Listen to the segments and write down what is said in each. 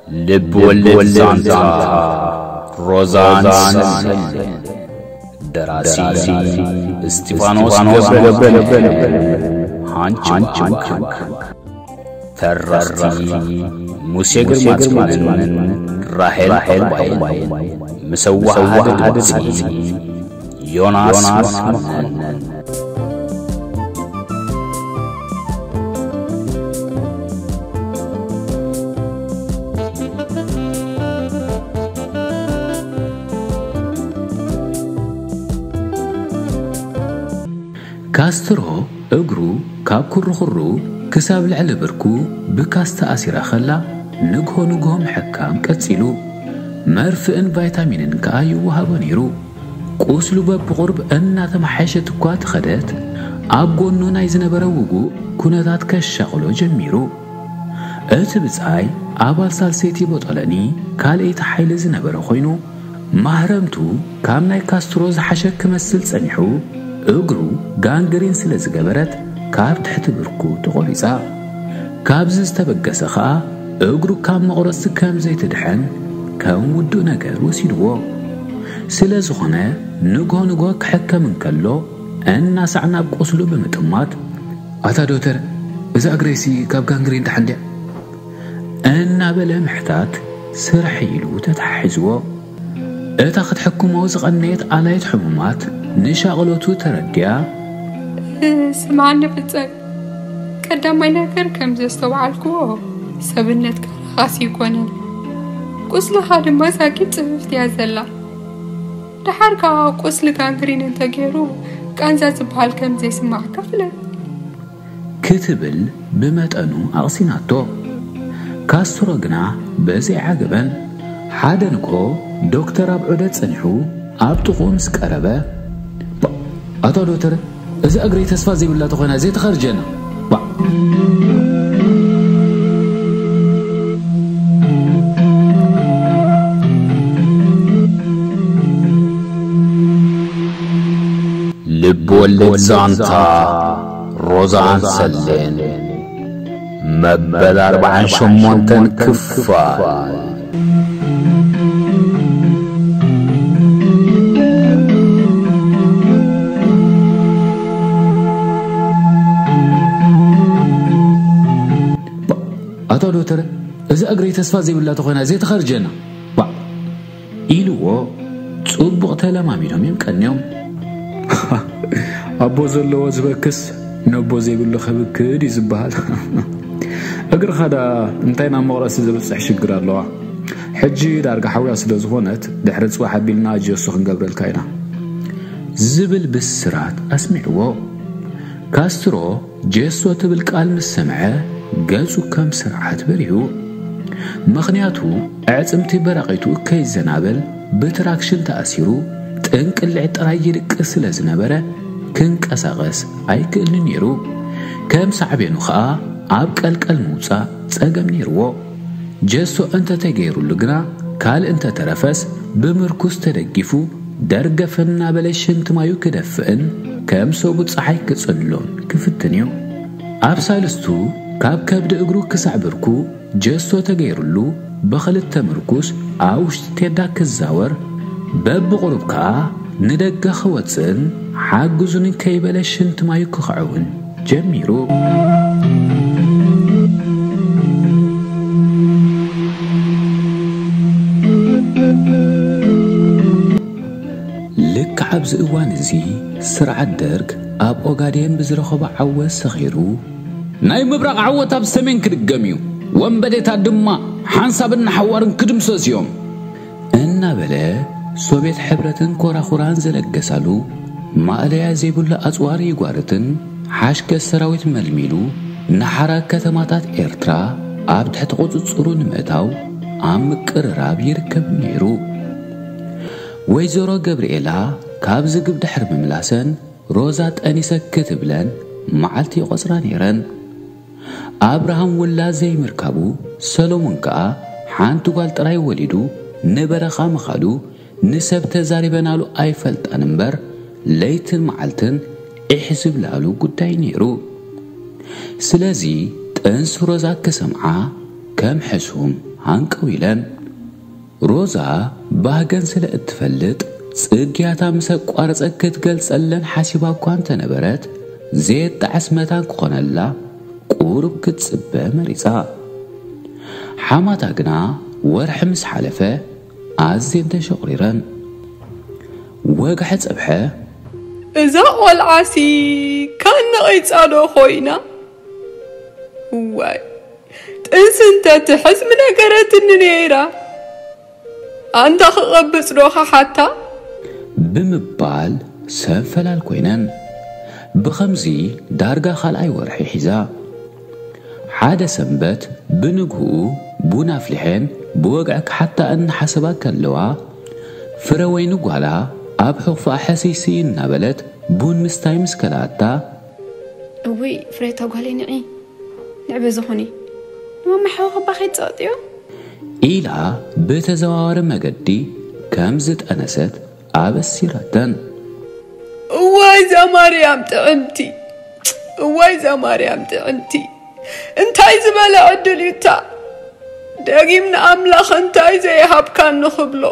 ልብ ወለድ ዛንታ ሮዛን ሰሌን። ደራሲ እስጢፋኖስ ገብረ፣ ሃንች። ተረኽቲ ሙሴ ግርማጽዮንን ራሄል ዕቑባይን። ምስ ኣወሃሃዲ ድምጺ ዮናስ መኮነን። ካስትሮ እግሩ ካብ ኩርኹሩ ክሳብ ልዕሊ ብርኩ ብካስታ ኣሲራ ኸላ፣ ንግሆ ንግሆ ምሕካም ቀጺሉ። መርፍእን ቫይታሚንን ከኣ ይወሃቦ ነይሩ። ቁስሉ በብቑሩብ እናተመሓየሸት እኳ ተኸደት፣ ኣብ ጎኑ ናይ ዝነበረ ውጉእ ኩነታት ከሻቕሎ ጀሚሩ። እቲ ብጻይ ኣባል ሳልሰይቲ ቦጦለኒ ካልኣይቲ ሓይሊ ዝነበረ ኮይኑ፣ ማህረምቱ ካብ ናይ ካስትሮ ዝሓሸ ክመስል ጸኒሑ፣ እግሩ ጋንግሪን ስለ ዝገበረት ካብ ትሕቲ ብርኩ ተቖሪጻ። ካብዚ ዝተበገሰ ኸኣ እግሩ ካብ መቑረጽቲ ከም ዘይትድሕን ከም ውዱእ ነገር ወሲድዎ። ስለ ዝኾነ ንግሆ ንግሆ ክሕከም እንከሎ እናሳዕ ናብ ቁስሉ ብምጥማት፣ "ኣታ ዶክተር፣ እዛ እግረይሲ ካብ ጋንግሪን ደሓን ድያ?" እናበለ ምሕታት ስራሕ ኢሉ ተተሓሒዝዎ። እታ ክትሕክሞ ዝቐነየት ኣላይት ሕሙማት ንሻቕሎቱ ተረዲኣ፣ "ስምዓኒ ፍጸ፣ ቀዳማይ ነገር ከም ዘስተውዓልክዎ ሰብነትካ ርኻስ ኣይኮነን። ቁስልኻ ድማ ዛጊት ጽፍፍቲ እያ ዘላ። ደሓር ከኣ ቁስሊ ጋንግሪን እንተገይሩ ቃንዛ ዝበሃል ከም ዘይስማዓካ ፍለጥ" ክትብል ብመጠኑ ኣቕሲናቶ። ካስትሮ ግና በዚ ኣይዓገበን። ሓደ ንግሆ ዶክተር ኣብ ዑደት ጸኒሑ ኣብ ጥቕኡ ምስ ቀረበ፣ "ባ-፣ ኣታ ዶክተር፣ እዛ እግረይ ተስፋ ዘይብላ ተኾይና ዘይተኸርጀና። ባ-" ልብ ወለድ ዛንታ ሮዛን ሰሌን መበል ኣርባዓን ሸሞንተን ክፋል። ኣታ ዶክተር፣ እዛ እግረይ ተስፋ ዘይብላ ተኾይና ዘይተኸርጀና። ባ ኢልዎ ጽቡቕ ተለማሚዶም እዮም ቀንዮም። ኣቦ ዘለዎ ዝበክስ ነቦ ዘይብሉ ከብክድ እዩ ዝበሃል። እግርኻ ደኣ እንታይ ናብ መቑረሲ ዘብጽሕ ሽግር ኣለዋ? ሕጂ ዳርጋ ሓውያ ስለ ዝኾነት ድሕሪ ጽባሕ ኣቢልና ጀሶ ክንገብረልካ ኢና። ዝብል ብስራት ኣስሚዕዎ። ካስትሮ ጀሶ ትብል ቃል ምስ ሰምዐ ገጹ ከም ስርዓት በሪሁ። ምኽንያቱ ኣዕጽምቲ በራቒቱ ከይዘናበል ብትራክሽን ተኣሲሩ ጥንቅልዕ ጥራይ ይድቅስ ስለ ዝነበረ ክንቀሳቐስ ኣይክእልን ነይሩ። ከም ሳዕቤኑ ኸኣ ኣብ ቀልቀል ምውጻእ ጸገም ነይርዎ። ጀሶ እንተተገይሩሉ ግና ካልእ እንተተረፈስ ብምርኩስ ተደጊፉ ደርገፍ እናበለ ሽንቲ ማዩ ክደፍእን ከም ሰቡ ጸሓይ ክጽልሎን ክፍትን እዩ። ኣብ ሳልስቱ ካብ ከብዲ እግሩ ክሳዕ ብርኩ ጀሶ ተገይሩሉ ብኽልተ ምርኩስ ኣብ ውሽጢ ቴንዳ ክዛወር፣ በብቑሩብ ከኣ ንደገ ክወጽእን ሓግዙኒ ከይበለ ሽንቲ ማዩ ክኽዕውን ጀሚሩ። ልክዕ ኣብዚ እዋን እዚ ስርዓት ደርግ ኣብ ኦጋዴን ብዝረኸቦ ዓወት ሰኺሩ፣ "ናይ ምብራቕ ዓወት ኣብ ሰሜን ክድገም እዩ፣ ወንበዴታት ድማ ሓንሳብን ንሓዋሩን ክድምሰሱ እዮም" እናበለ ሶቬት ሕብረትን ኮራኹራን ዘለገሳሉ ማእለያ ዘይብሉ ኣጽዋር ይጓርትን ሓሽከ ሰራዊት መልሚሉ ንሓራ ከተማታት ኤርትራ ኣብ ትሕቲ ቁጽጽሩ ንምእታው ኣብ ምቅርራብ ይርከብ ነይሩ። ወይዘሮ ገብርኤላ ካብ ዝግብ ድሕሪ ምምላሰን ሮዛ ጠኒሰ ክትብለን መዓልቲ ይቖጽራ ነይረን። ኣብርሃም ውላድ ዘይምርካቡ፣ ሰሎሞን ከኣ ሓንቲ ጓል ጥራይ ወሊዱ ንበረኻ ምኻዱ ንሰብ ተዛሪበናሉ ኣይፈልጣን እምበር፣ ለይትን መዓልትን ኢሕ ዝብላሉ ጉዳይ ነይሩ። ስለዚ ጥንሲ ሮዛ ክሰምዓ ከም ሕሱም ኣንቀው ኢለን። ሮዛ ባህገን ስለ እትፈልጥ ጽግያታ ምስ ኣቋረጸ ክትገልጸለን ሓሲባ እኳ እንተነበረት፣ ዘየጣዕስ መታን ክኾነላ ቁሩብ ክትጽበ መሪጻ። ሓማታ ግና ወርሒ ምስ ሓለፈ ኣዝየን ተሸቑሪረን። ወግሐ ጸብሐ። እዛ ቆልዓሲ ካን ነቒጻ ዶ ኮይና? እዋይ፣ ጥንሲ እንተትሕዝ ምነገረትኒ ነይራ። ኣንታ ክቐብጽ ዶ ክሓታ? ብምባል ሰንፈላል ኮይነን። ብኸምዚ ዳርጋ ካልኣይ ወርሒ ሒዛ። ሓደ ሰንበት ብንግህኡ ቡን ኣፍሊሐን ብወግዒ ክሓታ እናሓሰባ ከለዋ፣ ፍረ ወይኒ ጓላ ኣብ ሕቑፋ ሕስይስይ እናበለት ቡን ምስታይ ምስ ከልኣታ፣ እውይ፣ ፍሬታ ጓለይ ንዒ፣ ንዕበ ዝኾኒ፣ ንማማ ሓወኸባ ከይትጸቕጥዮ? ኢላ ብተዘዋዋሪ መገዲ ከም ዝጠነሰት ኣበሲራተን። እዋይ እዛ ማርያም ጥዕምቲ፣ እዋይ እዛ ማርያም ጥዕምቲ፣ እንታይ ዝበለ ዕድል እዩ እታ። ደጊም ንኣምላኽ እንታይ ዘይሃብካኒ ክብሎ፣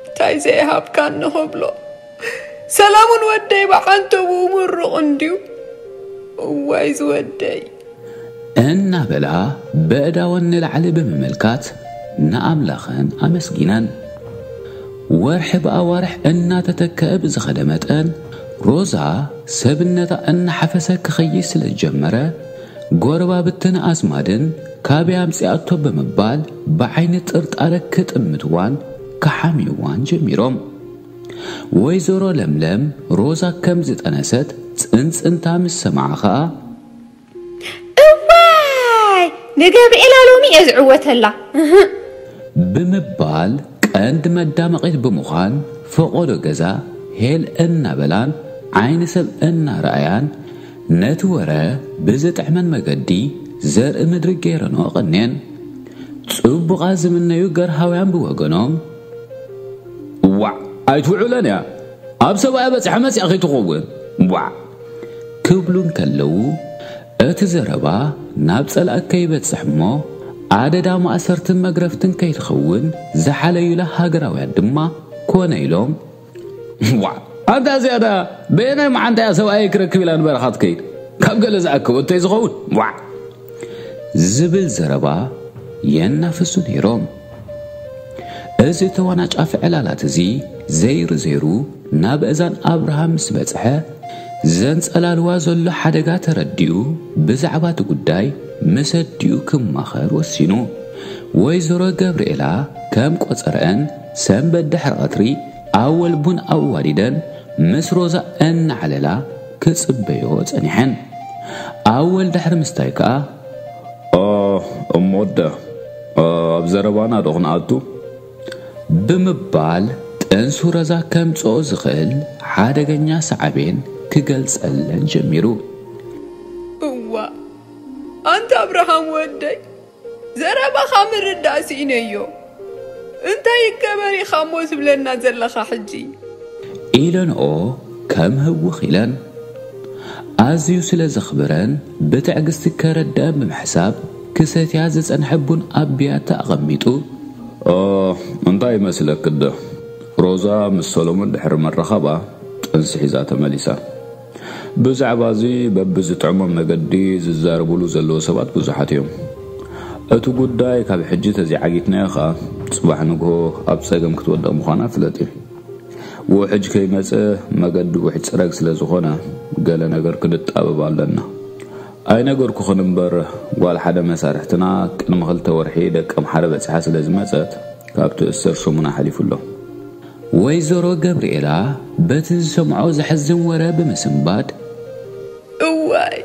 እንታይ ዘይሃብካኒ ክብሎ። ሰላሙን ወደይ ብዓንተብኡ ምሩቕ እንድዩ። እዋይ ዝወደይ። እናበላ በእዳወን ንላዕሊ ብምምልካት ንኣምላኽን ኣመስጊነን። ወርሒ ብኣዋርሕ እናተተከአ ብዝኸደ መጠን፣ ሮዛ ሰብነታ እናሓፈሰ ክኸይድ ስለ ዝጀመረ፣ ጎረባብትን ኣዝማድን ካበይ ኣምጺኣቶ ብምባል ብዓይኒ ጥርጣረ ክጥምትዋን ክሓምይዋን ጀሚሮም። ወይዘሮ ለምለም ሮዛ ከም ዝጠነሰት ጽንጽንታ ምስ ሰምዓ ኸኣ፣ እዋይ፣ ንገብርኤላ ሎሚ እየ ዝዕወተላ፣ እህ። ብምባል ቀንዲ መዳመቒት ብምዃን፣ ፈቖዶ ገዛ ሄል እናበላን ዓይኒ ሰብ እናረኣያን፣ ነቲ ወረ ብዝጥዕመን መገዲ ዘርኢ ምድሪ ገይረንኦ ቀኔን። ጽቡቓት ዝምነዩ ገርሃውያን ብወገኖም፣ ዋዕ፣ ኣይትውዕለን እያ፣ ኣብ ሰብኣያ በጺሓ መጺኣ ከይትኸውን፣ ዋዕ፣ ክብሉ እንከለዉ፣ እቲ ዘረባ ናብ ጸላእ ከይበጽሕ እሞ፣ ኣደዳ ማእሰርትን መግረፍትን ከይትኸውን ዝሓለዩላ ሃገራውያን ድማ ኮነ ኢሎም፣ ዋዕ፣ ኣንታ ዝያዳ በየናይ መዓንታ እያ ሰብኣየይ ክረክብ ኢላ ንበረኻ ትከይድ? ካብ ገለ ዝኣከበቶ እዩ ዝኸውን፣ ዋዕ፣ ዝብል ዘረባ የናፍሱ ነይሮም። እዚ ተወናጫፊ ዕላላት እዚ ዘይሩ ዘይሩ ናብ እዛን ኣብርሃም ምስ በጽሐ፣ ዘንጸላልዋ ዘሎ ሓደጋ ተረዲኡ፣ ብዛዕባ እቲ ጉዳይ ምስ ኣዲኡ ክማኸር ወሲኑ። ወይዘሮ ገብርኤላ ከም ቆጸረአን ሰንበት ድሕሪ ቀትሪ ኣወል ቡን ኣዋዲደን ምስ ሮዛ እናዕለላ ክጽበዮ ጸኒሐን። ኣወል ድሕሪ ምስታይ ከኣ፣ "ኦ፣ እሞ ወደ፣ ኦ፣ ኣብ ዘረባና ዶ ክንኣቱ?" ብምባል ጥንሱ ሮዛ ከምጽኦ ዝኽእል ሓደገኛ ሳዕቤን ክገልጸለን ጀሚሩ። እዋ፣ ኣንታ ኣብርሃም ወደይ፣ ዘረባኻ ምርዳእ ስኢነዮ። እንታይ ይገበር ኢኻ እሞ ትብለና ዘለኻ ሕጂ? ኢለንኦ ከም ህውኽ ኢለን። ኣዝዩ ስለ ዘኽብረን ብትዕግስቲ ከረድአን ብምሕሳብ ክሰትያ ዝጸንሐ ቡን ኣብ ብያታ ኣቐሚጡ። ኦ፣ እንታይ ይመስለኪ ዶ? ሮዛ ምስ ሰሎሞን ድሕሪ መራኸባ ጥንሲ ሒዛ ተመሊሳ። ብዛዕባ እዚ በብዝጥዕሞም መገዲ ዝዛረቡሉ ዘለዉ ሰባት ብዙሓት እዮም። እቲ ጉዳይ ካብ ሕጂ ተዘይዓጊትናዮ ኸኣ፣ ጽባሕ ንግሆ ኣብ ጸገም ክትወድቕ ምዃና ፍለጢ። ውሕጅ ከይመጸ መገዲ ውሕጅ ጽረግ ስለ ዝኾነ፣ ገለ ነገር ክንጣበብ ኣለና። ኣይነገርኩኽን እምበር፣ ጓል ሓደ መሳርሕትና ቅድሚ ክልተ ወርሒ ደቀምሓረ በጺሓ ስለ ዝመጸት፣ ካብቲ እሰር ሰሙን ኣሕሊፉ ኣሎ። ወይዘሮ ገብርኤላ በቲ ዝሰምዖ ዘሕዝን ወረ ብምስንባድ፣ እዋይ፣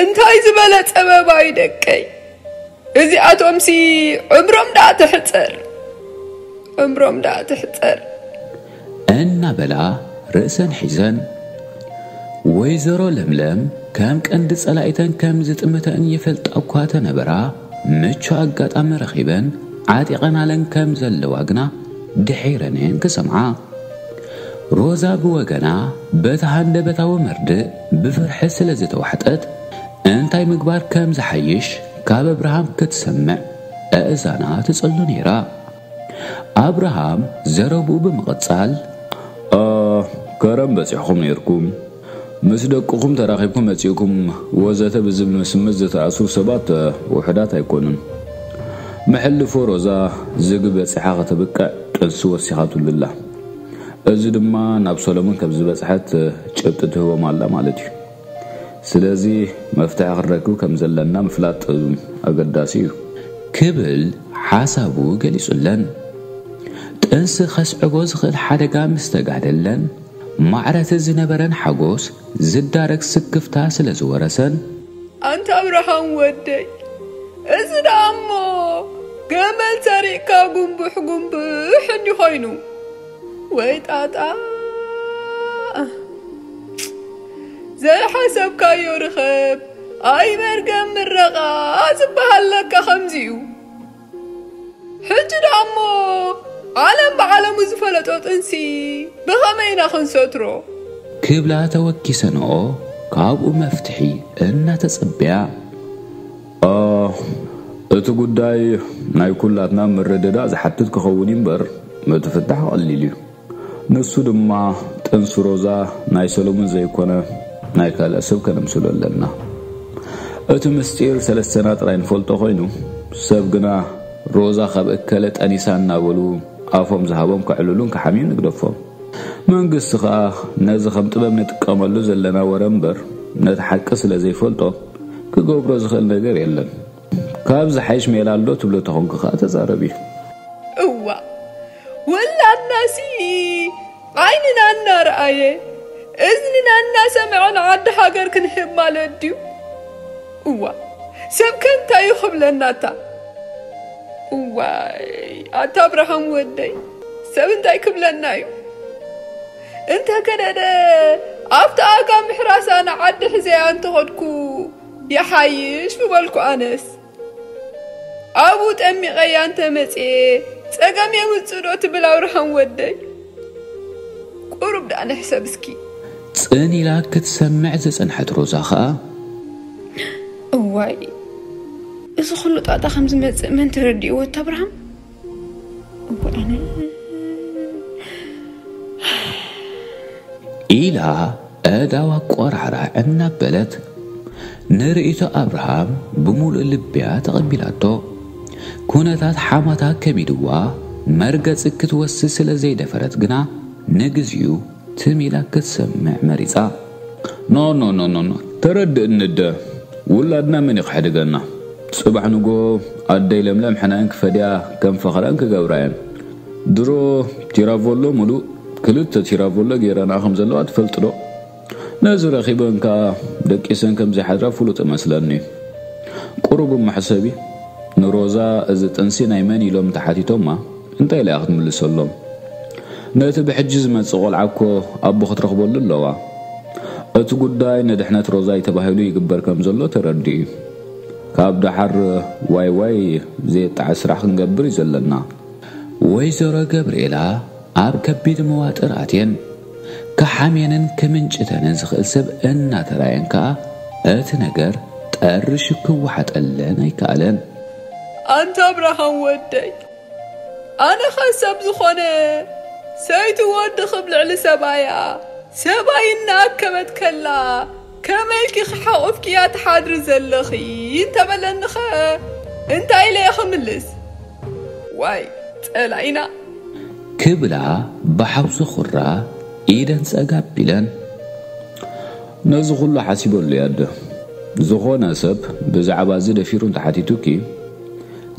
እንታይ ዝበለ ጸበባ እዩ ደቀይ! እዚኣቶምሲ ዕምሮም ደኣ ትሕጸር፣ ዕምሮም ደኣ ትሕጸር። እናበላ ርእሰን ሒዘን። ወይዘሮ ለምለም ከም ቀንዲ ጸላኢተን ከም ዝጥምተን ይፈልጣ እኳ ተነበራ፣ ምቹ ኣጋጣሚ ረኺበን ዓጢቐናለን ከም ዘለዋ ግና ድሒረን እየን ክሰምዓ። ሮዛ ብወገና በቲ ሃንደበታዊ መርድእ ብፍርሒ ስለ ዝተዋሕጠት፣ እንታይ ምግባር ከም ዝሓይሽ ካብ ኣብርሃም ክትሰምዕ ኣእዛና ትጽሉ ነይራ። ኣብርሃም ዘረብኡ ብምቕጻል፣ "እ፣ ከረን በጺሕኹም ነይርኩም። ምስ ደቅኹም ተራኺብኩም መጺእኩም ወዘተ ብዝብል ምስምስ ዝተኣስሩ ሰባት ውሑዳት ኣይኮኑን። መሕልፎ ሮዛ ዝግ በጺሓ ከተብቅዕ ጥንሲ ወሲኻትሉ ኣላ። እዚ ድማ ናብ ሰሎሞን ከም ዝበጽሐት ጭብጢ ትህቦም ኣላ ማለት እዩ። ስለዚ መፍትሒ ክንረክብ ከም ዘለና ምፍላጥ ኣገዳሲ እዩ" ክብል ሓሳቡ ገሊጹለን። ጥንሲ ከስዕቦ ዝኽእል ሓደጋ ምስ ተጋደለን፣ ማዕረቲ ዝነበረን ሓጎስ ዝዳረግ ስክፍታ ስለ ዝወረሰን፣ "ኣንታ ኣብርሃም ወደይ፣ እዚ ደኣ እሞ ገመል ሰሪቕካ ጉንቡሕ ጉንቡሕ እንዲ ኮይኑ፣ ወይ ጣጣ፣ ዘይሓሰብካዮ ርኸብ ኣይመርገም ምረቓ ዝበሃል ለካ ከምዚ እዩ። ሕጂ ደኣ እሞ ዓለም ብዓለሙ ዝፈለጦ ጥንሲ ብኸመይ ኢና ክንሰትሮ?" ክብላ ተወኪሰንኦ ካብኡ መፍትሒ እናተጸበያ፣ "ኣ፣ እቲ ጉዳይ ናይ ኩላትና ምርድዳእ ዝሓትት ክኸውን እዩ እምበር፣ እቲ ፍታሕ ቀሊል እዩ። ንሱ ድማ ጥንሲ ሮዛ ናይ ሰሎሞን ዘይኮነ ናይ ካልእ ሰብ ከነምስሎ ኣለና። እቲ ምስጢር ሰለስተና ጥራይ ንፈልጦ ኮይኑ፣ ሰብ ግና ሮዛ ካብ እከለ ጠኒሳ እናበሉ ኣፎም ዝሃቦም ከዕልሉን ክሓምዩን ንግደፎም። መንግስቲ ኸኣ ነዚ ከም ጥበብ ንጥቀመሉ ዘለና ወረ እምበር፣ ነቲ ሓቂ ስለ ዘይፈልጦ ክገብሮ ዝኽእል ነገር የለን። ካብ ዝሓይሽ ሜላ ኣሎ ትብሎ ተኾንኪ ኸኣ ተዛረቢ።" እዋ፣ ወላድናሲ ዓይንና እናረኣየ፣ እዝንና እናሰምዐ ንዓዲ ሃገር ክንህብ ማለት ድዩ? እዋ፣ ሰብ ከ እንታይ እዩ ክብለናታ? እዋይ፣ ኣታ ኣብርሃም ወደይ፣ ሰብ እንታይ ክብለና እዩ? እንተ ከደደ፣ ኣብቲ ኣጋ ምሕራሳ ንዓዲ ሕዘያ እንተኸድኩ ይሓይሽ ምበልኩ ኣነስ። ኣብኡ ጠሚቐያ እንተ መጽኤ፣ ጸገም የምጽእ ዶ ትብል ኣብርሃም ወደይ? ቁሩብ ደኣ ንሕሰብ እስኪ። ጽን ኢላ ክትሰምዕ ዝጸንሐት ሮዛ ኸኣ፣ እዋይ፣ እዚ ኹሉ ጣጣ ከም ዝመጽእ መን ተረዲእዎ እቲ ኣብርሃም? እዋይ ኣነ። ኢላ ኣእዳዋ ቆራዕራዕ እናበለት ንርእይቶ ኣብርሃም ብምሉእ ልብያ ተቐቢላቶ። ኩነታት ሓማታ ከቢድዋ መርገጺ ክትወስድ ስለ ዘይደፈረት ግና ንግዚኡ ትም ኢላ ክትሰምዕ መሪጻ። "ኖ፣ ኖ፣ ኖ፣ ኖ፣ ኖ፣ ተረድእኒ እደ። ውላድና መን እዩ ክሕድገና? ጽባሕ ንጎ ኣደይ ለምለም ሕናየን ክፈድያ ከም ፈኽራን ክገብራ እየን። ድሮ ቲራቮሎ ምሉእ ክልተ ቲራቮሎ ገይረንኣ ከም ዘለዋ ትፈልጥ ዶ? ነዚ ረኺበን ከኣ ደቂሰን ከም ዘይሓድራ ፍሉጥ እመስለኒ። ቁሩብ እሞ ሕሰቢ፣ ንሮዛ እዚ ጥንሲ ናይ መን ኢሎም እንተሓቲቶማ እንታይ ኢላ እያ ክትምልሰሎም? ነቲ ብሕጂ ዝመጽእ ቆልዓ እኮ ኣቦ ክትረኽበሉ ኣለዋ። እቲ ጉዳይ ንድሕነት ሮዛ እዩ ተባሂሉ ይግበር ከም ዘሎ ተረዲኡ እዩ። ካብ ደሓር ዋይ ዋይ ዘየጣዕስ ስራሕ ክንገብር እዩ ዘለና።" ወይዘሮ ገብርኤላ ኣብ ከቢድ መዋጥር ኣትየን፣ ክሓምየንን ክምንጭተንን ዝኽእል ሰብ እናተራየን ከኣ እቲ ነገር ጠርሹ ክወሓጠለን ኣይከኣለን። ኣንታ ኣብርሃም ወደይ፣ ኣነ ኸ ሰብ ዝኾነ ሰይቲ ወዲ ኽብ ልዕሊ ሰብኣያ፣ ሰብኣይ እናኣከበት ከላ ከመይ ኢልኪ ሓቑፍክያ ትሓድሪ ዘለኺ እንተበለኒ ኸ እንታይ ኢለ እየ ኽምልስ? ዋይ ጸላኢና! ክብላ ብሓውሲ ኹራ ኢደን ጸጋ ኣቢለን። ነዚ ኹሉ ሓሲበሉ እየ ኣደ። ዝኾነ ሰብ ብዛዕባ እዚ ደፊሩ እንተሓቲቱኪ፣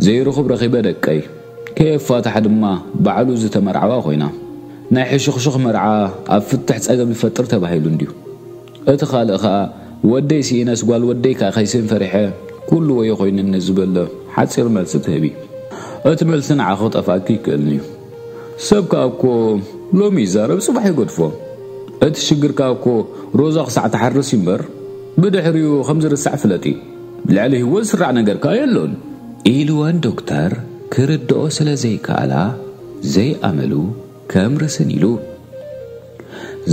ዘይርኹብ ረኺበ ደቀይ፣ ከየፋትሓ ድማ ባዕሉ ዝተመርዓዋ ኮይና፣ ናይ ሕሹኽሹኽ መርዓ ኣብ ፍትሕ ጸገም ይፈጥር ተባሂሉ እንድዩ። እቲ ካልእ ኸኣ፣ ወደይ ስኢነስ ጓል ወደይ ከኣ ከይስእን ፈሪሐ፣ ኩሉ ወዮ ኮይኑኒ ዝብል ሓጺር መልሲ ትህቢ። እቲ መልሲ ንዓኺ ክጠፍኣኪ ይክእልን'ዩ። ሰብ ከኣ እኮ ሎሚ ይዛረብ፣ ጽባሕ ይገድፎ። እቲ ሽግር ከኣ እኮ ሮዛ ክሳዕ ትሓርስ እዩ እምበር፣ ብድሕሪኡ ከም ዝርሳዕ ፍለጢ። ልዕሊ ህይወት ዝስራዕ ነገር ከኣ የሎን። ኢልወን ዶክተር ክርድኦ ስለ ዘይከኣላ፣ ዘይኣመሉ ከም ርስን ኢሉ።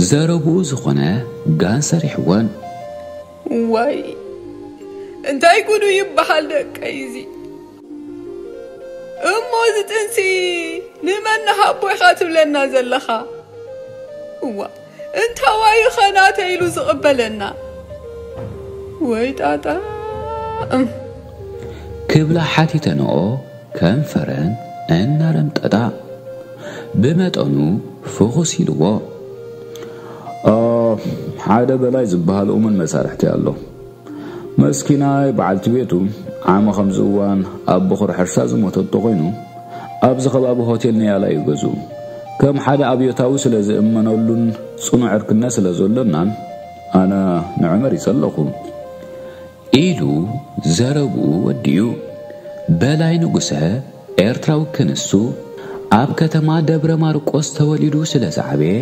ዘረብኡ ዝኾነ ጋን ሰሪሕወን። ዋይ፣ እንታይ ጉዱ ይበሃል ደቀይ እዚ? እዚ ጥንሲ ንመን ንሃቦ ኢኻ ትብለና ዘለኻ? እዋ፣ እንታዋዩ ኸ ናተይ ኢሉ ዝቕበለና? ወይ ጣጣ! እም። ክብላ ሓቲተንኦ ከንፈረን እናረምጠጣ። ብመጠኑ ፍኹስ ኢልዎ። ኣ፣ ሓደ በላይ ዝበሃል እሙን መሳርሕቲ ኣሎ። መስኪናይ በዓልቲ ቤቱ ዓመ ከምዚ እዋን ኣብ በኹሪ ሕርሻ ዝሞተቶ ኮይኑ፣ ኣብዚ ከባቢ ሆቴል ንያላ እዩ ገዝኡ። ከም ሓደ ኣብዮታዊ ስለ ዝእመነሉን ጽኑዕ ዕርክነት ስለ ዘሎናን፣ ኣነ ንዑ መሪጸ ኣለኹ። ኢሉ ዘረብኡ ወዲኡ። በላይ ንጉሰ ኤርትራዊ ክንሱ ኣብ ከተማ ደብረ ማርቆስ ተወሊዱ ስለ ዝዓበየ፣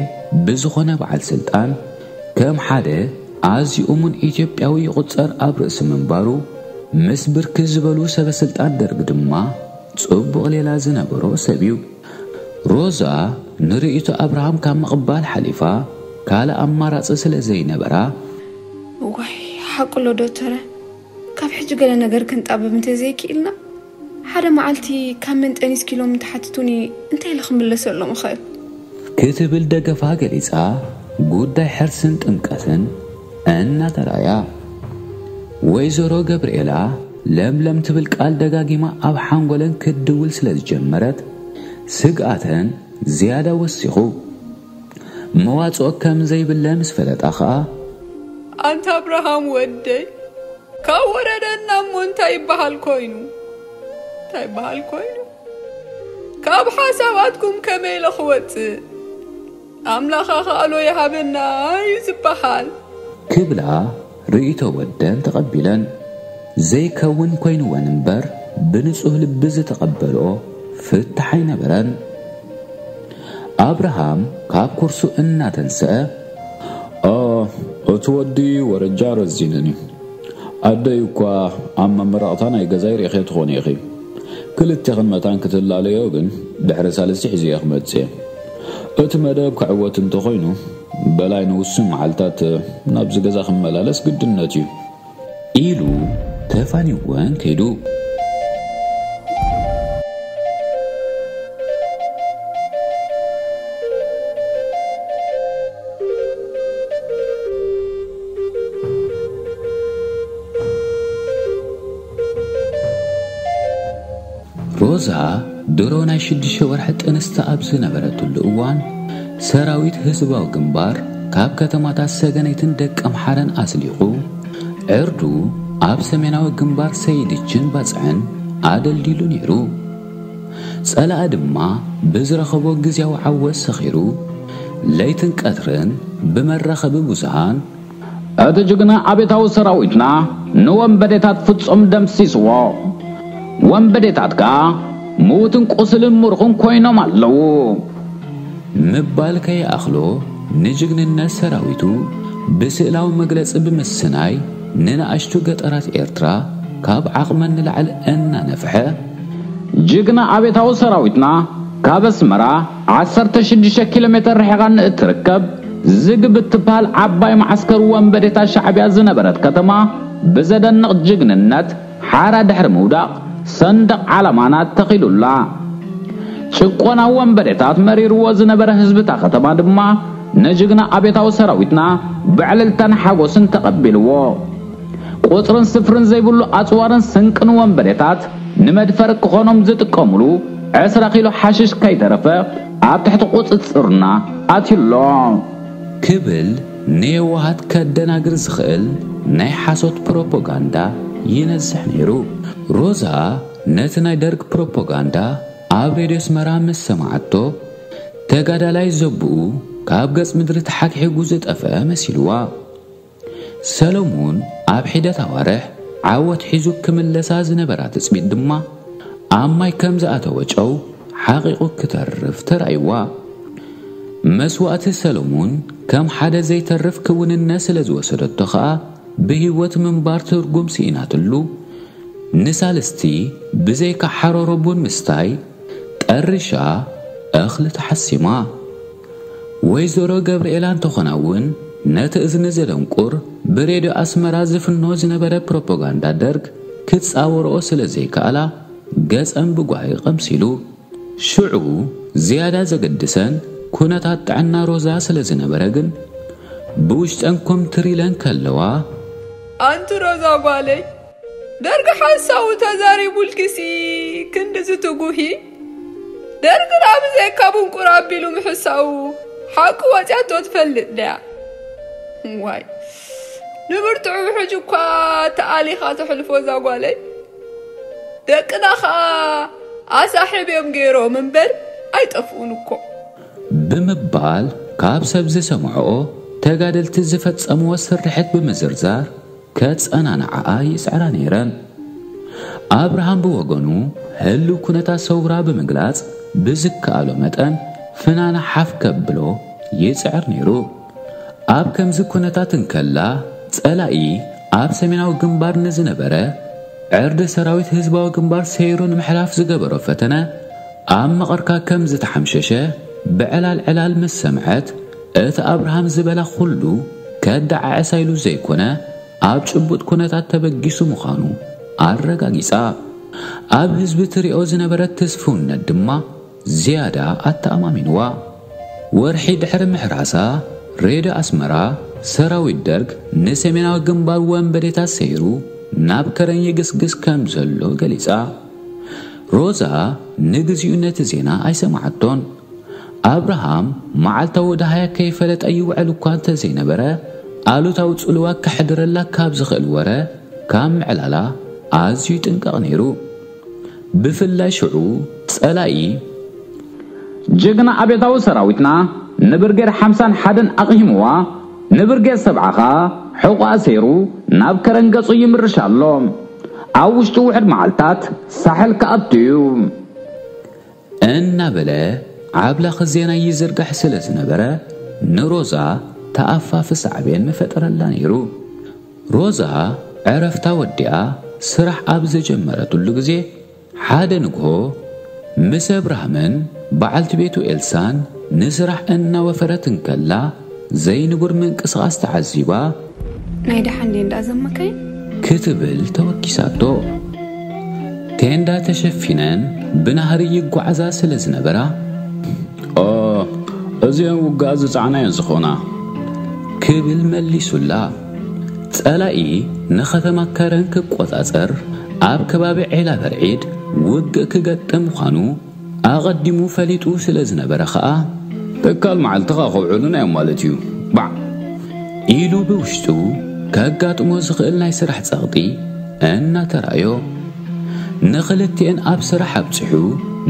ብዝኾነ በዓል ስልጣን ከም ሓደ ኣዝዩ እሙን ኢትዮጵያዊ ይቑጸር ኣብ ርእሲ ምንባሩ፣ ምስ ብርክት ዝበሉ ሰበ ስልጣን ደርግ ድማ ጽቡቕ ሌላ ዝነበሮ ሰብ እዩ። ሮዛ ንርእይቶ ኣብርሃም ካብ ምቕባል ሓሊፋ ካልእ ኣማራጺ ስለ ዘይነበራ፣ እዋይ፣ ሓቁ ኣሎ ዶክተረ፣ ካብ ሕጂ ገለ ነገር ክንጣበብ እንተዘይክኢልና፣ ሓደ መዓልቲ ካብ መንጠኒስ ኪሎም እንተሓትቱኒ እንታይ ኢለ ክምለሰሎም እኽእል? ክትብል ደገፋ ገሊጻ፣ ጉዳይ ሕርስን ጥምቀትን እናተራእያ፣ ወይዘሮ ገብርኤላ ለምለም ትብል ቃል ደጋጊማ ኣብ ሓንጎለን ክትድውል ስለ ዝጀመረት፣ ስግኣተን ዝያዳ ወሲኹ። መዋጽኦ ከም ዘይብለ ምስ ፈለጣ ኸኣ፣ ኣንታ ኣብርሃም ወደይ፣ ካብ ወረደና እሞ እንታይ ይበሃል ኮይኑ? እንታይ ይበሃል ኮይኑ? ካብ ሓሳባትኩም ከመይ ኢለ ክወጽእ? ኣምላኽ ኣኻእሎ ይሃበና እዩ ዝበሃል። ክብላ ርእይቶ ወደን ተቐቢለን፣ ዘይከውን ኮይንወን እምበር፣ ብንጹህ ልቢ ዝተቐበልኦ ፍታሕ ኣይነበረን። ኣብርሃም ካብ ኩርሱ እናተንስአ፣ ኣ፣ እቲ ወዲ ወረጃ ረዚንን እዩ። ኣደይ እኳ ኣብ መመረቕታ ናይ ገዛይ ርኢኸ ትኾኒ ኢኺ። ክልቴኽን መታን ክትላለዮ ግን ድሕሪ ሳልስቲ ሒዘ እየ ክመጽእ እየ። እቲ መደብ ክዕወት እንተኾይኑ፣ በላይ ንውሱን መዓልታት ናብዚ ገዛ ክመላለስ ግድነት እዩ። ኢሉ ተፋኒወን ከይዱ። ሮዛ ድሮ ናይ ሽዱሽተ ወርሒ ጥንስቲ ኣብ ዝነበረትሉ እዋን፣ ሰራዊት ህዝባዊ ግንባር ካብ ከተማታት ሰገነይትን ደቀምሓረን ኣስሊቑ፣ ዕርዱ ኣብ ሰሜናዊ ግንባር ሰይድችን ባጽዕን ኣደልዲሉ ነይሩ። ጸላኢ ድማ ብዝረኸቦ ግዝያዊ ዓወት ሰኺሩ፣ ለይትን ቀትርን ብመራኸቢ ብዙሃን፣ እቲ ጅግና ኣብዮታዊ ሰራዊትና ንወንበዴታት ፍጹም ደምሲስዎ። ወንበዴታት ከኣ ምዉትን ቁስልን ምሩኽን ኮይኖም ኣለዉ። ምባል ከይኣኽሎ፣ ንጅግንነት ሰራዊቱ ብስእላዊ መግለጺ ብምስናይ፣ ንንኣሽቱ ገጠራት ኤርትራ ካብ ዓቕመን ንላዕሊ እናነፍሐ፣ ጅግና ኣብዮታዊ ሰራዊትና ካብ ኣስመራ ዓሰርተ ሽዱሽተ ኪሎ ሜተር ርሒቓ ንእትርከብ ዝግብ እትበሃል ዓባይ መዓስከር ወንበዴታት ሻዕብያ ዝነበረት ከተማ ብዘደንቕ ጅግንነት ሓራ ድሕሪ ምውዳቕ ሰንደቕ ዓላማና ተኺሉላ። ጭቆና ወንበዴታት መሪርዎ ዝነበረ ህዝቢ እታ ከተማ ድማ ነጅግና ኣብዮታዊ ሰራዊትና ብዕልልታን ሓጎስን ተቐቢልዎ። ቁጽርን ስፍርን ዘይብሉ ኣጽዋርን ስንቅን ወንበዴታት ንመድፈሪ ክኾኖም ዝጥቀሙሉ ዕስራ ኪሎ ሓሽሽ ከይተረፈ ኣብ ትሕቲ ቁጽጽርና ኣትዩሎ። ክብል ንየዋሃት ከደናግር ዝኽእል ናይ ሓሶት ፕሮፓጋንዳ ይነዝሕ ነይሩ። ሮዛ ነቲ ናይ ደርግ ፕሮፓጋንዳ ኣብ ሬድዮ ኣስመራ ምስ ሰማዓቶ፣ ተጋዳላይ ዘብኡ ካብ ገጽ ምድሪ ተሓግሒጉ ዝጠፍአ መሲልዋ። ሰሎሙን ኣብ ሒደት ኣዋርሕ ዓወት ሒዙ ክምለሳ ዝነበራ ትጽቢት ድማ ኣብ ማይ ከም ዝኣተወ ጨው ሓቒቑ ክተርፍ ተራእይዋ። መስዋእቲ ሰሎሙን ከም ሓደ ዘይተርፍ ክውንነት ስለ ዝወሰደቶ ኸኣ ብህይወት ምንባር ትርጉም ስኢናትሉ። ንሳልስቲ ብዘይካ ሓሮሮ ቡን ምስታይ ጠሪሻ እኽሊ ተሓሲማ። ወይዘሮ ገብርኤላ እንተኾና እውን ነቲ እዝኒ ዘደንቁር ብሬድዮ ኣስመራ ዝፍኖ ዝነበረ ፕሮፓጋንዳ ደርግ ክጻወርኦ ስለ ዘይከኣላ ገጸን ብጓሂ ቀምሲሉ። ሽዑ ዝያዳ ዘገድሰን ኩነታት ጥዕና ሮዛ ስለ ዝነበረ ግን፣ ብውሽጠን ኮምትር ኢለን ከለዋ፣ ኣንቲ ሮዛ ጓለይ፣ ደርጊ ሓሳቡ ተዛሪቡልኪሲ ክንድዚ ትጉሂ? ደርጊ ዳኣ ብዘይካ ብንቁር ኣቢሉ ምሕሳቡ ሓቂ ወጽያቶ ትፈልጥ ድያ? ዋይ፣ ንብርትዑ ውሕጅ እኳ ተኣሊኻ ተሕልፎ እዛ ጓለይ። ደቅና ኸኣ ኣሳሒብ እዮም ገይሮም እምበር ኣይጠፍኡን እኮ። ብምባል ካብ ሰብ ዝሰምዐኦ ተጋደልቲ ዝፈጸምዎ ስርሕት ብምዝርዛር ከጸናንዓኣ ይጽዕራ ነይረን። ኣብርሃም ብወገኑ ህልው ኩነታት ሰውራ ብምግላጽ ብዝከኣሎ መጠን ፍናና ሓፍ ከብሎ ይጽዕር ነይሩ። ኣብ ከምዚ ኩነታት እንከላ ጸላኢ ኣብ ሰሜናዊ ግንባር ንዝነበረ ዕርዲ ሰራዊት ህዝባዊ ግንባር ሰይሩ ንምሕላፍ ዝገበሮ ፈተነ ኣብ መቐርካ ከም ዝተሓምሸሸ ብዕላል ዕላል ምስ ሰምዐት፣ እቲ ኣብርሃም ዝበላ ኩሉ ከደዓዕሳ ኢሉ ዘይኮነ ኣብ ጭቡጥ ኩነታት ተበጊሱ ምዃኑ ኣረጋጊጻ። ኣብ ህዝቢ ትሪኦ ዝነበረት ትስፍውነት ድማ ዝያዳ ኣተኣማሚንዋ። ወርሒ ድሕሪ ምሕራሳ ሬድዮ ኣስመራ ሰራዊት ደርግ ንሰሜናዊ ግንባር ወንበዴታት ሰይሩ ናብ ከረን ይግስግስ ከም ዘሎ ገሊጻ። ሮዛ ንግዚኡ ነቲ ዜና ኣይሰማዓቶን። ኣብርሃም መዓልታዊ ደሃያ ከይፈለጠ ይውዕል እኳ እንተዘይነበረ፣ ኣሉታዊ ጽልዋ ከሕድረላ ካብ ዝኽእል ወረ ካብ ምዕላላ ኣዝዩ ይጥንቀቕ ነይሩ። ብፍላይ ሽዑ ጸላኢ ጅግና ኣብዮታዊ ሰራዊትና ንብርጌድ ሓምሳን ሓደን ኣቕሂምዋ፣ ንብርጌድ ሰብዓ ኸኣ ሕቑኣ ሰይሩ ናብ ከረን ገጹ ይምርሽ ኣሎ። ኣብ ውሽጢ ውሕድ መዓልታት ሳሕል ክኣቱ እዩ። እናበለ ዓብላኺ ዜና ይዝርጋሕ ስለ ዝነበረ፣ ንሮዛ ተኣፋፊ ሳዕቤን ምፈጠረላ ነይሩ። ሮዛ ዕረፍታ ወዲኣ ስራሕ ኣብ ዝጀመረትሉ ግዜ፣ ሓደ ንግሆ ምስ ኣብርሃምን በዓልቲ ቤቱ ኤልሳን ንስራሕ እናወፈረት እንከላ፣ ዘይንቡር ምንቅስቓስ ተዓዚባ፣ ናይ ደሓን ድየ እንዳ ዘመካይን? ክትብል ተወኪሳቶ። ቴንዳ ተሸፊነን ብናህሪ ይጓዓዛ ስለ ዝነበራ፣ ኦ፣ እዚአን ውግኣት ዝጸዓና እየን ዝኾና። ክብል መሊሱላ። ጸላኢ ንኸተማ ከረን ክቆጻጸር ኣብ ከባቢ ዔላ በርዒድ ውግእ ክገጥም ምዃኑ ኣቐዲሙ ፈሊጡ ስለ ዝነበረ ኸኣ፣ ትካል መዓልትኻ ከውዕሉና እዮም ማለት እዩ። ባዕ! ኢሉ ብውሽጡ ከጋጥሞ ዝኽእል ናይ ስራሕ ጸቕጢ እናተራእዮ፣ ንኽልቲኤን ኣብ ስራሕ ኣብጺሑ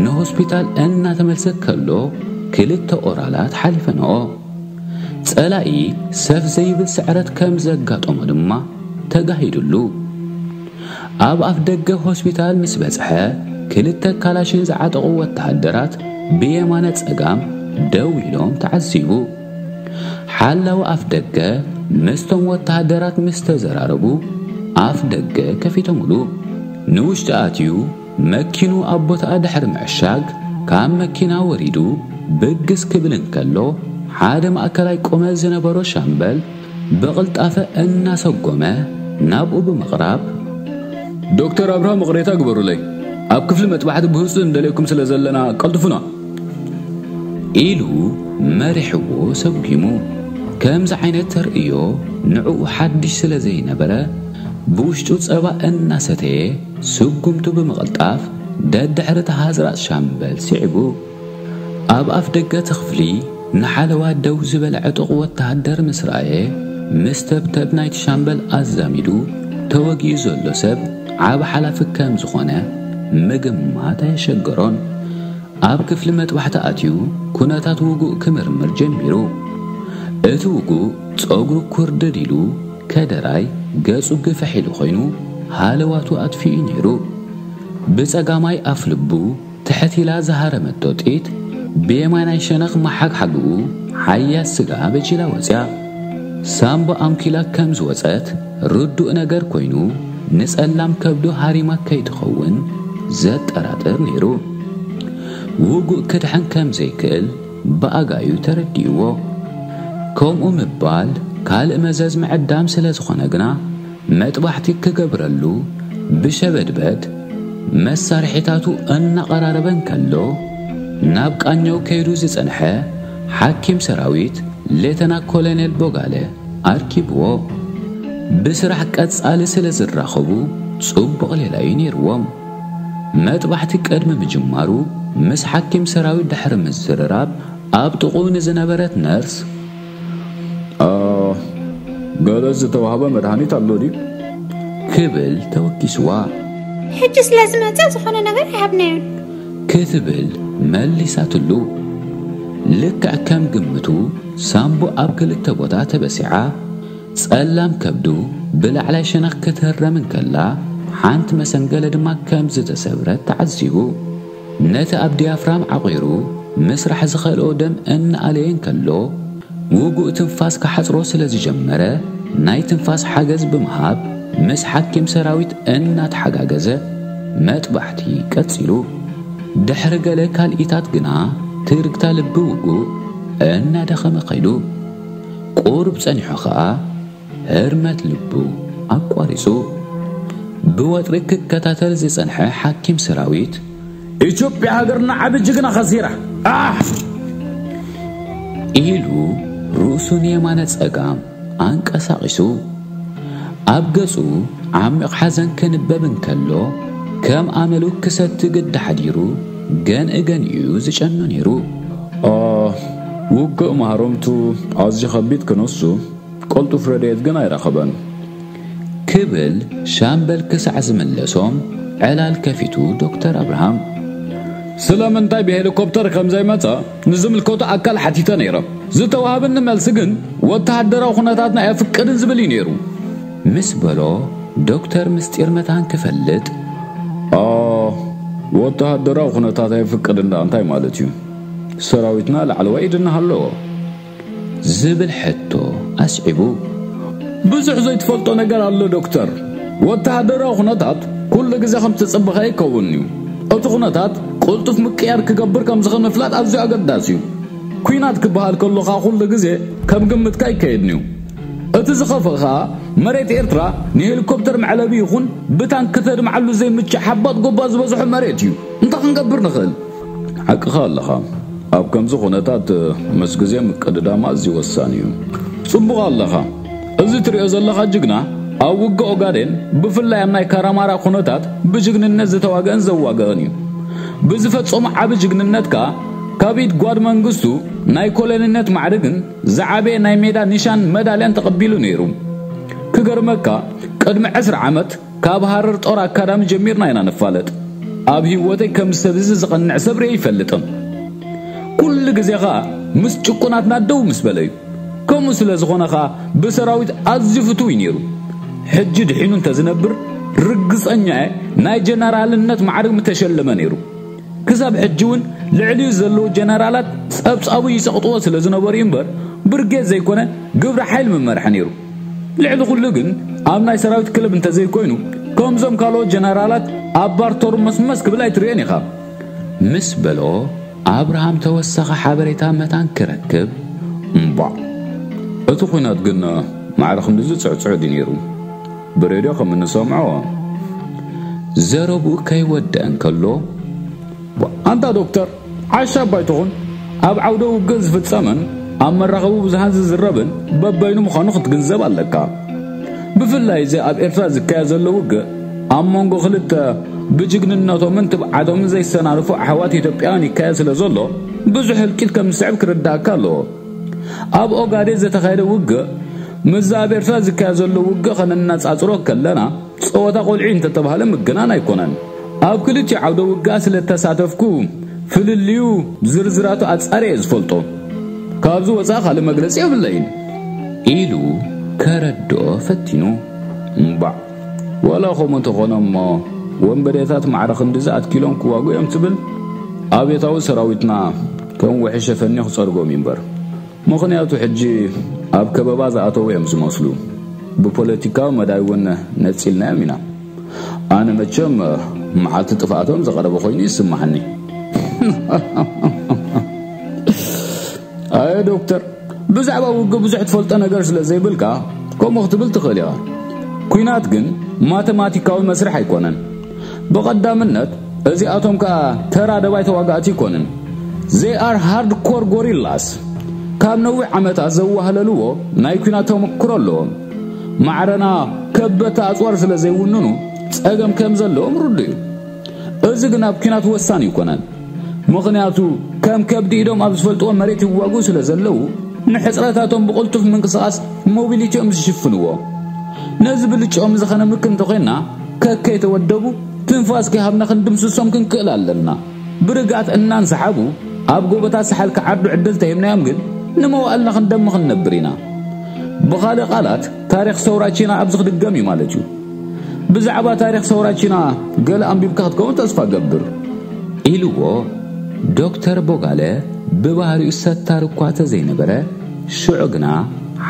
ንሆስፒታል እናተመልሰ ከሎ፣ ክልተ ኦራላት ሓሊፈንኦ። ጸላኢ ሰፍ ዘይብል ስዕረት ከም ዘጋጠሞ ድማ ተጋሂዱሉ። ኣብ ኣፍ ደገ ሆስፒታል ምስ በጽሐ፣ ክልተ ካላሽን ዝዓጠቑ ወተሃደራት ብየማነ ጸጋም ደው ኢሎም ተዓዚቡ። ሓላዊ ኣፍ ደገ ምስቶም ወተሃደራት ምስ ተዘራረቡ፣ ኣፍ ደገ ከፊቶምሉ። ንውሽጢ ኣትዩ መኪኑ ኣብ ቦታኣ ድሕሪ ምዕሻግ፣ ካብ መኪና ወሪዱ ብግስ ክብል እንከሎ፣ ሓደ ማእከላይ ቁመት ዝነበሮ ሻምበል ብቕልጣፈ እናሰጎመ ናብኡ ብምቕራብ፣ ዶክተር ኣብርሃም፣ ይቕሬታ ግበሩለይ፣ ኣብ ክፍሊ መጥባሕቲ ብህጹጽ ንደልየኩም ስለ ዘለና ቀልጥፉና። ኢሉ መሪሕዎ ሰጒሙ። ከምዚ ዓይነት ተርእዮ ንዕኡ ሓድሽ ስለ ዘይነበረ፣ ብውሽጡ ጸባ እናሰተየ ስጉምቱ ብምቕልጣፍ ደድሕሪ እቲ ሃዝራጥ ሻምበል ስዒቡ። ኣብ ኣፍ ደገ እቲ ክፍሊ ንሓለዋ ደው ዝበለ ዕጡቕ ወተሃደር ምስ ረኣየ፣ ምስ ተብተብ ናይቲ ሻምበል ኣዛሚዱ ተወጊኡ ዘሎ ሰብ ዓቢ ሓላፊ ከም ዝኾነ ምግማት ኣየሸገሮን። ኣብ ክፍሊ መጥባሕቲ ኣትዩ ኩነታት ውጉእ ክምርምር ጀሚሩ። እቲ ውጉእ ጸጉሩ ኩርድድ ኢሉ ከደራይ፣ ገጹ ግፍሕ ኢሉ ኮይኑ ሃለዋቱ ኣጥፊኡ ነይሩ። ብጸጋማይ ኣፍ ልቡ ትሕት ኢላ ዝሃረመቶ ጥይት ብየማናይ ሸነኽ መሓግሓግኡ ሓያል ስጋ በጂላ ወጽያ። ሳምቦ ኣንኪላ ከም ዝወጸት ርዱእ ነገር ኮይኑ፣ ንጸላም ከብዱ ሃሪማ ከይትኸውን ዘጠራጥር ነይሩ። ውጉእ ክድሕን ከም ዘይክእል ብኣጋዩ ተረዲእዎ። ከምኡ ምባል ካልእ መዘዝ ምዕዳም ስለ ዝኾነ ግና፣ መጥባሕቲ ክገብረሉ ብሸበድበድ መሳርሒታቱ እናቐራረበ እንከሎ፣ ናብ ቃኘው ከይዱ ዝጸንሐ ሓኪም ሰራዊት ሌተና ኮሎኔል ቦጋለ ኣርኪብዎ። ብስራሕ ቀጻሊ ስለ ዝራኸቡ ጽቡቕ ሌላ እዩ ነይርዎም። መጥባሕቲ ቅድሚ ምጅማሩ ምስ ሓኪም ሰራዊት ድሕሪ ምዝርራብ ኣብ ጥቕኡ ንዝነበረት ነርስ፣ "አ፣ ገለ ዝተዋህበ መድሃኒት ኣሎ ድዩ?" ክብል ተወኪስዋ። "ሕጂ ስለ ዝመጸ ዝኾነ ነገር ኣይሃብናዮን" ክትብል መሊሳትሉ። ልክዕ ከም ግምቱ ሳምቡ ኣብ ክልተ ቦታ ተበሲዓ፣ ጸላም ከብዱ ብላዕላይ ሸነኽ ክትህረም እንከላ፣ ሓንቲ መሰንገለ ድማ ከም ዝተሰብረት ተዓዚቡ። ነቲ ኣብ ዲያፍራም ዓቒሩ ምስራሕ ዝኸልኦ ደም እናኣለየ እንከሎ፣ ውጉእ ትንፋስ ክሓጽሮ ስለ ዝጀመረ፣ ናይ ትንፋስ ሓገዝ ብምሃብ ምስ ሓኪም ሰራዊት እናተሓጋገዘ መጥባሕቲ ቀጺሉ። ድሕሪ ገለ ካልኢታት ግና ትርግታ ልቢ ውጉእ እናደኸመ ከይዱ። ቁሩብ ጸኒሑ ኸኣ ህርመት ልቡ ኣቋሪጹ። ብወጥሪ ክከታተል ዝጸንሐ ሓኪም ሰራዊት፣ "ኢትዮጵያ ሃገርና ዓቢ ጅግና ኸሲራ!" ኣሕ! ኢሉ ርእሱ ንየማነ ጸጋም ኣንቀሳቒሱ። ኣብ ገጹ ዓሚቕ ሓዘን ክንበብ እንከሎ፣ ከም ኣመሉ ክሰቲ ግዲ ሓዲሩ፣ ገንኢ ገንኡ ዝጨኑ ነይሩ። "ኣ፣ ውግእ ማህረምቱ ኣዝዩ ኸቢድ ክነሱ፣ ቅልጡፍ ረድኤት ግን ኣይረኸበን" ክብል ሻምበል ክሳዕ ዝምለሶም ዕላል ከፊቱ ዶክተር ኣብርሃም። "ስለምንታይ ብሄሊኮፕተር ከም ዘይመጸ ንዝምልከቱ ኣካል ሓቲተ ነይረ። ዝተዋህበኒ መልሲ ግን ወተሃደራዊ ኩነታትና ኣየፍቅድን ዝብል እዩ ነይሩ" ምስ በሎ ዶክተር ምስጢር መታን ክፈልጥ፣ "ኣ፣ ወተሃደራዊ ኩነታት ኣየፍቅድን ደኣ እንታይ ማለት እዩ? ሰራዊትና ላዕለዋይ ኢድና ኣለዎ" ዝብል ሕቶ ኣስዒቡ። "ብዙሕ ዘይትፈልጦ ነገር ኣሎ ዶክተር። ወተሃደራዊ ኩነታት ኩሉ ግዜ ከም ትጽብኸ ኣይከውን'ዩ። እቲ ኩነታት ቅልጡፍ ምቅያር ክገብር ከም ዝኽእል ምፍላጥ ኣዝዩ ኣገዳሲ እዩ። ኲናት ክበሃል ከሎ ኸኣ ኩሉ ግዜ ከም ግምትካ ኣይከየድን'ዩ። እቲ ዝኸፍእ ኸኣ መሬት ኤርትራ ንሄሊኮፕተር መዕለቢ ይኹን ብታንክ ተድምዓሉ ዘይምችእ ሓባጥ ጎባ ዝበዝሖ መሬት እዩ። እንታይ ክንገብር ንኽእል?" "ሓቅኻ ኣለኻ። ኣብ ከምዚ ኩነታት ምስ ግዜ ምቅድዳም ኣዝዩ ወሳኒ እዩ።" "ጽቡቕ ኣለኻ። እዚ ትሪኦ ዘለኻ ጅግና ኣብ ውግእ ኦጋዴን፣ ብፍላይ ኣብ ናይ ካራማራ ኩነታት ብጅግንነት ዝተዋግአን ዘዋግአን እዩ። ብዝፈጸሞ ዓቢ ጅግንነት ከኣ ካብ ኢድ ጓድ መንግስቱ ናይ ኮሎኔልነት ማዕርግን ዝዓበየ ናይ ሜዳ ኒሻን መዳልያን ተቐቢሉ ነይሩ። ክገርመካ፣ ቅድሚ ዕስራ ዓመት ካብ ሃረር ጦር ኣካዳሚ ጀሚርና ኢና ንፋለጥ። ኣብ ህይወተይ ከም ሰብ እዚ ዝቐንዕ ሰብ ርእየ ይፈልጥን። ኩሉ ግዜ ኸኣ ምስ ጭቁናትና ደው ምስ በለ እዩ። ከምኡ ስለ ዝኾነ ኸኣ ብሰራዊት ኣዝዩ ፍቱው እዩ ነይሩ። ሕጂ ድሒኑ እንተዝነብር ርግጸኛ እየ ናይ ጀነራልነት ማዕርግ ምተሸለመ ነይሩ። ክሳብ ሕጂ እውን ልዕሊኡ ዘለዉ ጀነራላት ጸብጻቡ ይጸቕጥዎ ስለ ዝነበሩ እዩ እምበር፣ ብርጌድ ዘይኮነ ግብረ ሓይል ምመርሐ ነይሩ። ልዕሊ ኩሉ ግን ኣብ ናይ ሰራዊት ክለብ እንተዘይኮይኑ፣ ከምዞም ካልኦት ጀነራላት ኣብ ባር ተርመስመስ ክብል ኣይትርእዮን ኢኻ" ምስ በሎ፣ ኣብርሃም ተወሳኺ ሓበሬታ መታን ክረክብ፣ "እምቧዕ፣ እቲ ኲናት ግን ማዕረ ክንድዚ ጽዕጹዕ ድዩ ነይሩ? ብሬድዮ ከም እንሰምዖ" ዘረብኡ ከይወደአ እንከሎ፣ "ኣንታ ዶክተር፣ ዓሻ እባ ኣይትኹን። ኣብ ዓውደ ውግእ ዝፍጸምን ኣብ መራኸቢ ብዙሃን ዝዝረብን በበይኑ ምዃኑ ክትግንዘብ ኣለካ። ብፍላይ እዚ ኣብ ኤርትራ ዝካየድ ዘሎ ውግእ፣ ኣብ መንጎ ክልተ ብጅግንነቶምን ትብዓቶምን ዘይሰናነፉ ኣሕዋት ኢትዮጵያውያን ይካየድ ስለ ዘሎ፣ ብዙሕ ህልቂት ከም ዝስዕብ ክርዳእካ ኣለዎ። ኣብ ኦጋዴን ዝተኻየደ ውግእ፣ ምስዚ ኣብ ኤርትራ ዝካየድ ዘሎ ውግእ ከነነጻጽሮ ከለና፣ ጸወታ ቆልዑ እንተተባህለ ምግናን ኣይኮነን። ኣብ ክልቲኡ ዓውደ ውግኣ ስለ እተሳተፍኩ፣ ፍልልዩ ዝርዝራቱ ኣጻርየ እየ ዝፈልጦ። ካብዚ ወጻኢ ካልእ መግለጺ የብለይን" ኢሉ ከረድኦ ፈቲኑ። "እምባዕ፣ ዋላ ከምኡ እንተኾነ እሞ፣ ወንበዴታት ማዕረ ክንድዚ ኣትኪሎም ክዋግኡ እዮም ትብል? ኣብዮታዊ ሰራዊትና ከም ውሒ ሸፈኒ ክጸርጎም እዩ እምበር። ምኽንያቱ ሕጂ ኣብ ከበባ ዝኣተዉ እዮም ዝመስሉ። ብፖለቲካዊ መዳይ እውን ነጺልናዮም ኢና። ኣነ መቸም መዓልቲ ጥፍኣቶም ዝቐረበ ኮይኑ ይስማዓኒ።" "ኣየ ዶክተር፣ ብዛዕባ ውግእ ብዙሕ ትፈልጦ ነገር ስለ ዘይብልካ፣ ከምኡ ክትብል ትኽእል ኢኻ። ኲናት ግን ማተማቲካዊ መስርሕ ኣይኮነን። ብቐዳምነት፣ እዚኣቶም ከኣ ተራ ደባይ ተዋጋእቲ ኣይኮኑን። They are hardcore gorillas. ካብ ነዊሕ ዓመታት ዘዋህለልዎ ናይ ኲናት ተመክሮ ኣለዎም። ማዕረና ከበድቲ ኣጽዋር ስለ ዘይውንኑ ጸገም ከም ዘለዎም ርዱእ እዩ። እዚ ግን ኣብ ኲናት ወሳኒ ኣይኮነን። ምኽንያቱ ከም ከብዲ ኢዶም ኣብ ዝፈልጥዎ መሬት ይዋግኡ ስለ ዘለዉ፣ ንሕጽረታቶም ብቕልጡፍ ምንቅስቓስ ሞቢሊቲኦም ዝሽፍንዎ። ነዚ ብልጭኦም እዚ ኸነምክ እንተኾይንና፣ ከከይተወደቡ ትንፋስ ከይሃብና ክንድምስሶም ክንክእል ኣለና። ብርግኣት እናንሰሓቡ ኣብ ጎቦታት ሳሕል ክዓዱ ዕድል ተሂብናዮም ግን፣ ንመዋእልና ክንደሚ ክንነብር ኢና። ብኻልእ ቃላት፣ ታሪኽ ሰውራ ቺና ኣብዚ ክድገም እዩ ማለት እዩ። ብዛዕባ ታሪኽ ሰውራ ቺና ገለ ኣንቢብካ ክትከውን ተስፋ እገብር። ኢልዎ። ዶክተር ቦጋለ ብባህሪኡ ሰታር እኳ ተዘይነበረ፣ ሽዑ ግና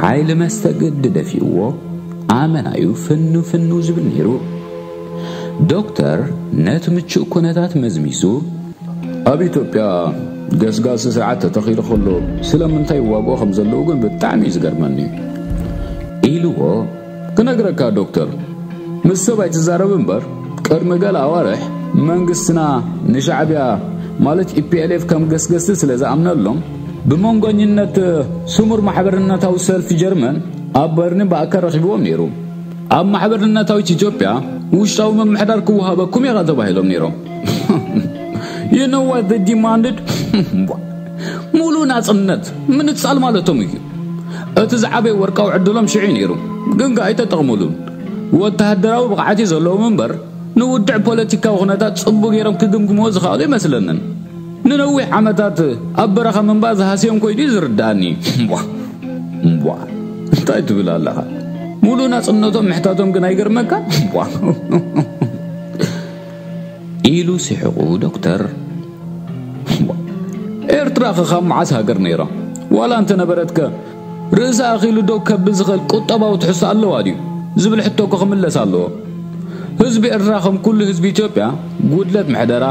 ሓይሊ መስተ ግዲ ደፊእዎ፣ ኣመናዩ ፍኑ ፍኑ ዝብል ነይሩ። ዶክተር ነቲ ምቹእ ኩነታት መዝሚሱ፣ ኣብ ኢትዮጵያ ገስጋሲ ስርዓት ተተኺሉ ከሎ ስለምንታይ ይዋግኦ ከም ዘለዉ ግን ብጣዕሚ እዩ ዝገርመኒ። ኢልዎ። ክነግረካ ዶክተር፣ ምስ ሰብ ኣይትዛረብ እምበር፣ ቅድሚ ገለ ኣዋርሕ መንግስትና ንሻዕብያ ማለት ኢ ፒ ኤል ኤፍ ከም ገስገስቲ ስለ ዝኣምነሎም፣ ብመንጎኝነት ስሙር ማሕበርነታዊ ሰልፊ ጀርመን ኣብ በርኒ ብኣካል ረኺብዎም ነይሩ። ኣብ ማሕበርነታዊት ኢትዮጵያ ውሽጣዊ ምምሕዳር ክወሃበኩም ኢኻ ተባሂሎም ነይሮም። You know what they demanded? ሙሉ ናጽነት ምንጻል ማለቶም እዩ። እቲ ዝዓበየ ወርቃዊ ዕድሎም ሽዑ እዩ ነይሩ፣ ግን ከኣ ኣይተጠቕሙሉን። ወተሃደራዊ ብቕዓት እዩ ዘለዎም እምበር፣ ንውድዕ ፖለቲካዊ ኩነታት ጽቡቕ ገይሮም ክግምግምዎ ዝኸኣሉ ኣይመስለንን። ንነዊሕ ዓመታት ኣብ በረኻ ምንባር ዝሃስዮም ኮይኑ እዩ ዝርድኣኒ። እምቧ፣ እምቧ፣ እንታይ ትብል ኣለኻ? ሙሉ ናጽነቶም ምሕታቶም ግን ኣይገርመካን? እምቧ። ኢሉ ስሒቑ ዶክተር። ኤርትራ ከ ካብ መዓስ ሃገር ነይራ? ዋላ እንተነበረትከ ርእሲ ኣኺሉ ደው ከብል ዝኽእል ቁጠባዊ ትሕዝቶ ኣለዋ ድዩ? ዝብል ሕቶ እኮ ክምለስ ኣለዎ። ህዝቢ ኤርትራ ከም ኩሉ ህዝቢ ኢትዮጵያ ጉድለት ምሕደራ፣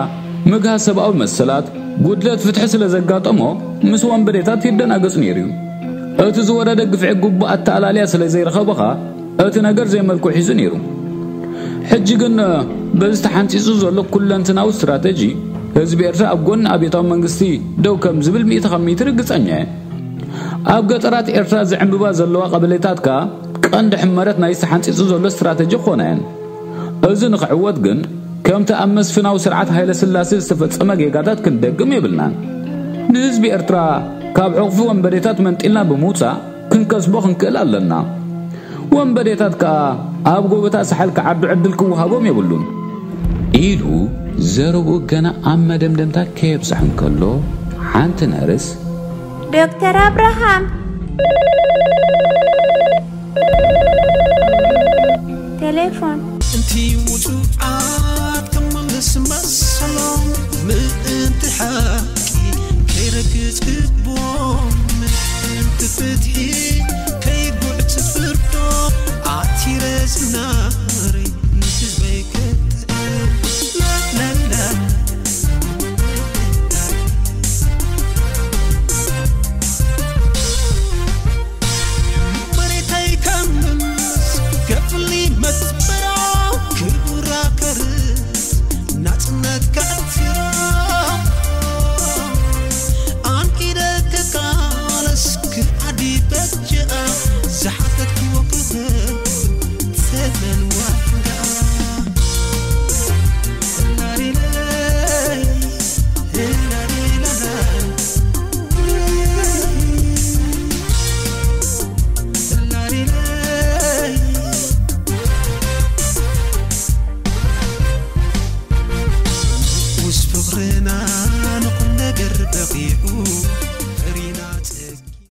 ምግሃስ ሰብኣዊ መሰላት፣ ጉድለት ፍትሒ ስለ ዘጋጠሞ ምስ ወንበዴታት ይደናገጽ ነይሩ እዩ። እቲ ዝወረደ ግፍዒ ግቡእ ኣተኣላልያ ስለ ዘይረኸበ ኸኣ እቲ ነገር ዘይመልክዑ ሒዙ ነይሩ። ሕጂ ግን በዚ ተሓንጺጹ ዘሎ ኩለንትናዊ ስትራተጂ ህዝቢ ኤርትራ ኣብ ጎኒ ኣብዮታዊ መንግስቲ ደው ከም ዝብል ሚእቲ ካብ ሚእቲ ርግጸኛ እየ። ኣብ ገጠራት ኤርትራ ዝዕምብባ ዘለዋ ቀበሌታት ከኣ ቀንዲ ሕመረት ናይ ተሓንጺጹ ዘሎ ስትራተጂ ክኾና እየን። እዚ ንኽዕወት ግን ከምቲ ኣብ መስፍናዊ ስርዓት ሃይለ ስላሴ ዝተፈጸመ ጌጋታት ክንደግም የብልናን። ንህዝቢ ኤርትራ ካብ ዕቑፊ ወንበዴታት መንጢልና ብምውጻእ ክንከስቦ ክንክእል ኣለና። ወንበዴታት ከኣ ኣብ ጎቦታት ሳሕል ክዓዱ ዕድል ክወሃቦም የብሉን። ኢሉ ዘረብኡ ገና ኣብ መደምደምታ ከየብጽሐ እንከሎ፣ ሓንቲ ነርስ፣ ዶክተር ኣብርሃም፣ ቴሌፎን። እንቲ ውጹዓት ክምልስ መሰሎም፣ ምእንቲ ሓቂ ከይረግጽ ክቦም፣ ምእንቲ ፍትሒ